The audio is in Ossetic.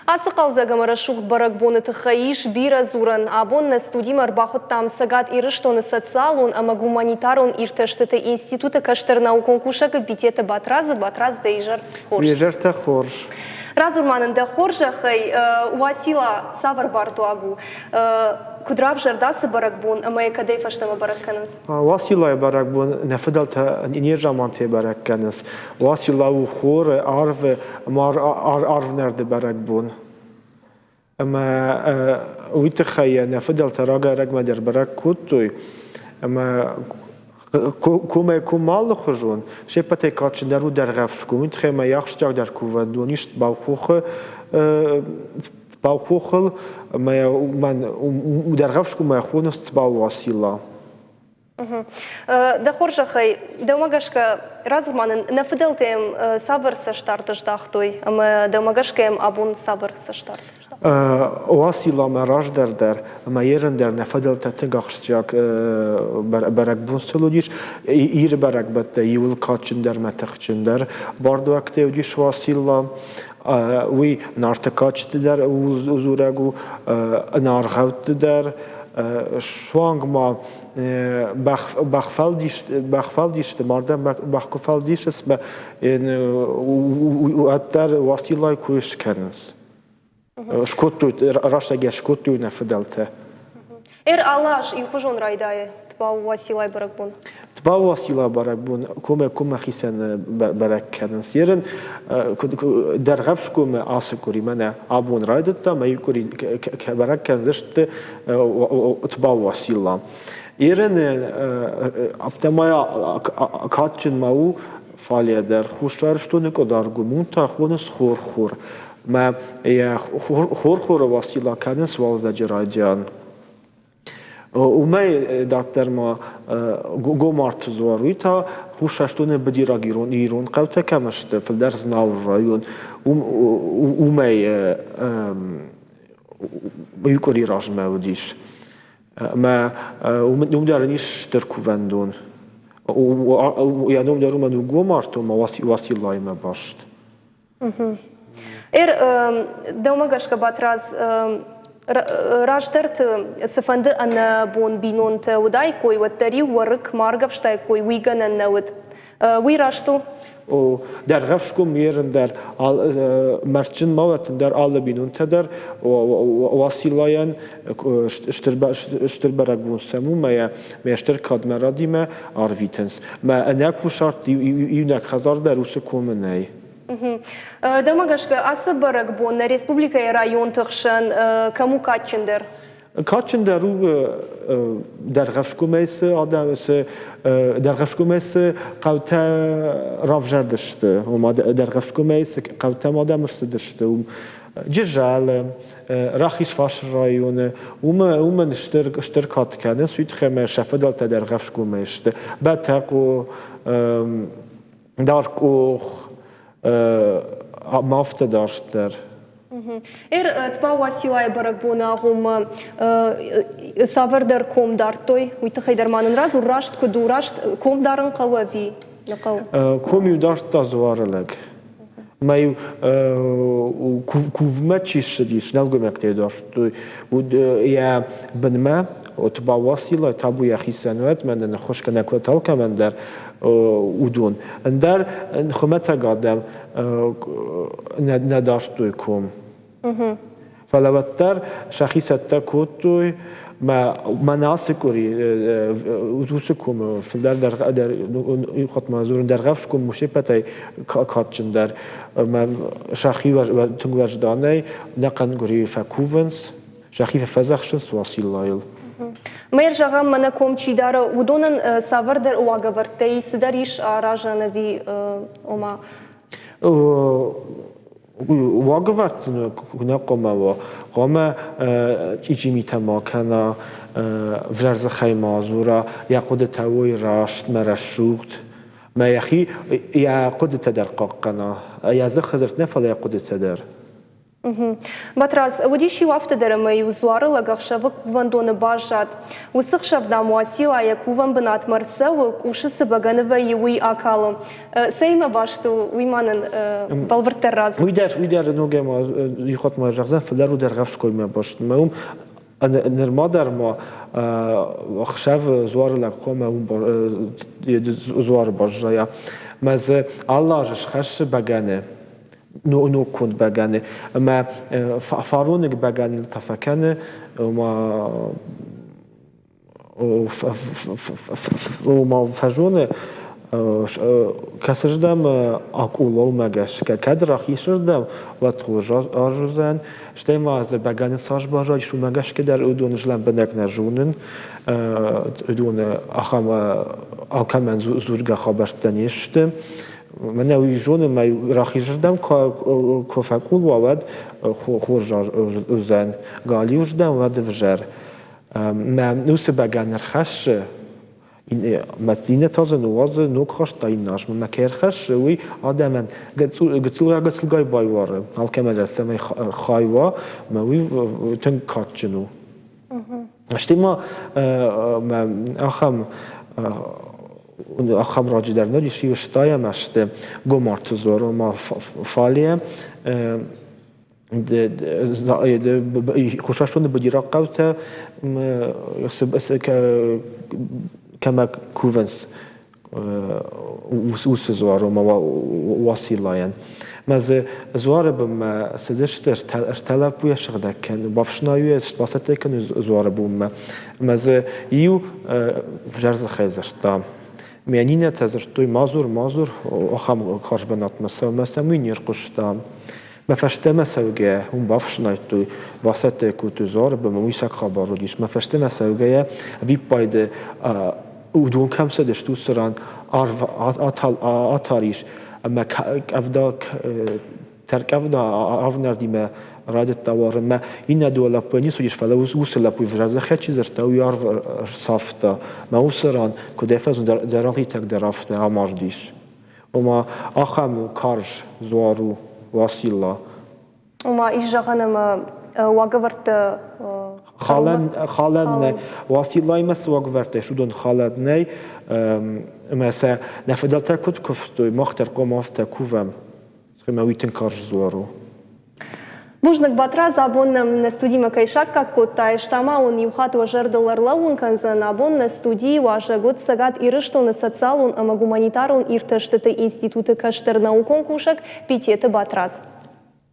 Ацы хъӕлдзӕг ӕмӕ рӕсугъд бӕрӕгбоны тыххӕй ис бирӕ дзурӕн. Абон нӕ студимӕ ӕрбахуыдтам Цӕгат Ирыстоны социалон ӕмӕ гуманитарон иртӕстыты институты кӕстӕр наукон кусӕг Битеты Батрадзы. Батрадз, дӕ изӕр хорз. Ме зӕртӕ хорз. Радзур ма нын дӕ хорзӕхӕй, Уацилла цавӕр бардуаг у? Куыд равзӕрд ацы бӕрӕгбон ӕмӕ йӕ кӕдӕй фӕстӕмӕ бӕрӕг кӕнынц? Уациллайы бӕрӕгбон нӕ фыдӕлтӕ не замантӕй бӕрӕг кӕнынц. Уацилла у хоры, арвы ӕмӕ арвнӕрды бӕрӕгбон. Ӕмӕ уый тыххӕй йӕ нӕ фыдӕлтӕ рагӕй-рӕгмӕ дӕр бӕрӕг кодтой. Ӕмӕ комӕй ком алыхуызон, се ппӕтӕй кадджындӕр у Дӕргъӕвсгом. Уый тыххӕй ӕмӕ йӕ ахсджиагдӕр кувӕндон ис Баухохы Баухохыл ӕмӕ мӕн Дӕргъӕвсгомӕй хонынц Цбау-Уацилла. Дӕ хорзӕхӕй, дӕумӕ гӕсгӕ, радзур ма нын, нӕ фыдӕлтӕм цавӕр цӕстдард здӕхтой ӕмӕ дӕумӕ гӕсгӕ йӕм абон цавӕр цӕстдард Уацилламӕ раздӕр дӕр ӕмӕ ерын дӕр нӕ фыдӕлтӕ тынг ахсджиаг бӕрӕгбон сыл уыдис. Иры бӕрӕгбӕттӕ иуыл кадджындӕр мӕ тыхджындӕр бардуӕгтӕй уыдис Уацилла. Уый Нарты кадджыты дӕр дзурӕг у, ӕнӕаргъӕутты дӕр, суанг ма бӕхфӕлдисты, мардӕн бӕх куы фӕлдисынц, уӕддӕр Уациллайы кой скӕнынц. Скодтой, рӕстӕгӕй скодтой нӕ фыдӕлтӕ. Эр алы аз иухуызон райдайы Тбау Уациллайы бӕрӕгбон. Тбау Уацилла бӕрӕгбон комӕй-коммӕ хицӕн бӕрӕг кӕнынц. Ерын Дӕргъӕвсгомы ацы къуыри мӕнӕ абон райдыдта, мӕ иу къуыри бӕрӕг кӕндзысты Тбау Уацилла. Ерын афтӕмӕй кадджын ма у, фале дӕр Хуссар Ирыстоны Къуыдаргом, уым та хонынц хор-хор. Мӕ йӕ хор-хоры Уацилла кӕнынц уалдзӕджы райдиан. Уымӕй дарддӕр ма Гомарты дзуар, уый та Хуссарстоны быдираг ирон ирон хъӕутӕ кӕм сты, фылдӕр Знауыры район, уымӕй иу къуыри размӕ уыдис. Ӕмӕ уым дӕр ын ис стыр кувӕндон. Йӕ ном дӕр уымӕн у Гомарт, ома Уациллаимӕ баст. Эр, дӕумӕ гӕсгӕ, Батрадз, раздӕрты цыфӕнды ӕнӕбон бинонтӕ уыдаиккой, уӕддӕр-иу уӕрыкк ма ӕргӕвстаиккой, уый гӕнӕн нӕ уыд. Уый раст у? О, Дӕргъӕвсгом ерын дӕр, мӕрдджын мӕлӕтын дӕр алы бинонтӕ дӕр Уациллайӕн стыр бӕрӕгбон сӕм у, мӕ мӕ стыр кадмӕ радимӕ арвитынц. Мӕ ӕнӕкусарт иунӕг хӕдзар дӕр уыцы комы нӕй. Дӕумӕ гӕсгӕ, ацы бӕрӕгбон нӕ республикӕйы районты хсӕн кӕм у кадджындӕр? Кадджындӕр у Дӕргъӕвсгомӕй цы адӕм, цы Дӕргъӕвсгомӕй цы хъӕутӕ равзӕрдысты, ома Дӕргъӕвсгомӕй цы хъӕутӕм адӕм ӕрцыдысты, уым Джызӕлы, Рахизфарсы районы, уымӕн стыр, стыр кад кӕнынц, уый тыххӕй ӕмӕ сӕ фыдӕлтӕ Дӕргъӕвсгомӕй сты. Бӕтӕхъо, Даркъох, ӕмӕ афтӕ дарддӕр. Эр Тба Уациллайы бӕрӕгбоны агъоммӕ цавӕрдӕр ком дардтой, уый тыххӕй дӕр ма нын радзур, раст куыд у, раст ком дарын хъӕуы ӕви нӕ хъӕуы? Ком-иу дардта дзуары лӕг. Мӕ-иу кувмӕ чи ссыдис, нӕлгоймӕгтӕ дардтой, йӕ бынмӕ Тба Уацилла табу йӕхицӕн уӕд, мӕнӕ ныххуыс кӕнӕ куыд алкӕмӕн дӕр, уыдон. Ӕндӕр хуымӕтӕг адӕм нӕ дардтой ком. Фӕлӕ уӕддӕр сӕхи цӕттӕ кодтой, мӕнӕ ацы къуыри уыцы комы фылдӕр дӕр иухатт ма дзурын Дӕргъӕвсгом у се ппӕтӕй кадджындӕр. Ӕмӕ сӕхи тынг уӕзданӕй ӕнӕхъӕн къуыри фӕкувынц, сӕхи фӕфӕдзӕхсынц Уациллайыл. Мэр, зӕгъӕм, мӕнӕ ком чи дары, уыдонӕн цавӕрдӕр уагӕвӕрдтӕй цыдӕр ис аразӕн ӕви ома? Уагӕвӕрд сын куы нӕ хъуамӕ уа, хъуамӕ чъичъи митӕ ма кӕна, ӕвзӕр дзыхӕй ма дзура, йӕ хъуыдытӕ уой раст мӕ рӕсугъд, мӕ йӕхи йӕ хъуыдытӕ дӕр хъахъхъӕна, йӕ дзыхы дзырд нӕ, фӕлӕ йӕ хъуыдытӕ дӕр. Батрадз, уыдис-иу афтӕ дӕр, ӕмӕ-иу дзуары лӕг ӕхсӕвы кувӕндоны баззад. Уыцы хсӕв, дам, Уацилла йӕ кувӕн бынатмӕ ӕрцӕуы, къусы цы бӕгӕны вӕййы, уый акалы. Цӕимӕ баст у, уый ма нын бӕлвырддӕр радзур. Уый дӕр, уый дӕр ногӕй ма иу хатт ма зӕгъдзӕн, фылдӕр у дӕргъӕвсгоймӕ баст. Мӕ уым нырма дӕр ма ӕхсӕвы дзуары лӕг хъуамӕ уым дзуары баззайа. Мӕ дзы алы аз схӕссы бӕгӕны. Ногконд бӕгӕны ӕмӕ фароныг бӕгӕныйыл та фӕкӕны, ома ома фӕзоны, кӕцырдӕм акъулолмӕ гӕсгӕ, кӕд рахисырдӕм, уӕд хорз аз уыдзӕн, стӕй ма дзы бӕгӕны цас баззадис, уымӕ гӕсгӕ дӕр уыдон ӕз лӕмбынӕг нӕ зонын, уыдоны ахӕм алкӕмӕн дзургӕ хабӕрттӕ не сты. Мӕнӕ уый зоны, мӕ рахизырдӕм куы фӕкъул уа, уӕд хорз уыдзӕн, галиуырдӕм уӕд ӕвзӕр. Мӕ уыцы бӕгӕны ӕрхӕссы, мӕ цинӕ та дзы ныууадзы, ног хаст та иннӕ азмӕ мӕ кӕй ӕрхӕссы, уый адӕмӕн гыццылгай-гыццылгай байуары, алкӕмӕ дӕр цӕмӕй хай уа, мӕ уый тынг кадджын у. Стӕй ма ахӕм ахӕм раджы дӕр нал ис, иу стайӕм азты Гомарты дзуар, ома фале Хуссарстоны быдираг хъӕутӕ кӕмӕ кувынц, уыцы дзуар, ома Уациллайӕн. Мӕ дзы дзуары бынмӕ цыдысты ӕртӕ лӕппуйӕ сыгъдӕг кӕны, бафснайуйӕ бацӕттӕ кӕны дзуары бынмӕ. Ӕмӕ дзы иу ӕвзӕр дзыхӕй дзырдта. Мӕ Нинӕтӕ дзырдтой, ма дзур, ма дзур, ахӕм карз бынатмӕ цӕуы, мӕ сӕм уый не рхъуыста. Мӕ фӕстӕмӕ цӕугӕйӕ уым бафснайдтой, бацӕттӕ кодтой дзуары бынмӕ, уый сӕ хабар уыдис. Мӕ фӕстӕмӕ цӕугӕйӕ ӕвиппайды уыдон кӕм цыдысты, уыцы ран арв атар ис ӕмӕ къӕвда тӕркъӕвда авнӕрдимӕ райдыдта уарынмӕ. Иннӕ дыууӕ лӕппуйӕ ницы уыдис, фӕлӕ уыцы лӕппуйы зӕххӕй чи дзырдта, уый арв ӕрцавта. Мӕ уыцы ран, куыд ӕфӕзын, дӕрӕлгъитӕг дӕр афтӕ амардис. Ома ахӕм карз дзуар у Уацилла. Ома ис зӕгъӕн ӕмӕ уагӕвӕрдтӕ халӕн халӕн нӕ Уациллаимӕ цы уагӕвӕрдтӕ ис, уыдон халӕн нӕй ӕмӕ сӕ нӕ фыдӕлтӕ куыд куывтой, мах дӕр хъуамӕ афтӕ кувӕм. Ӕмӕ уый тынг карз дзуар у. Бузныг, Батрадз, абон нӕм нӕ студимӕ кӕй саккаг кодтай, ма уын иу хатт уӕ зӕрдыл ӕрлӕууын кӕндзӕн, абон нӕ студийы уазӕг уыд Цӕгат Ирыстоны социалон ӕмӕ гуманитарон иртӕстыты институты кӕстӕр наукон кусӕг Битеты Батрадз.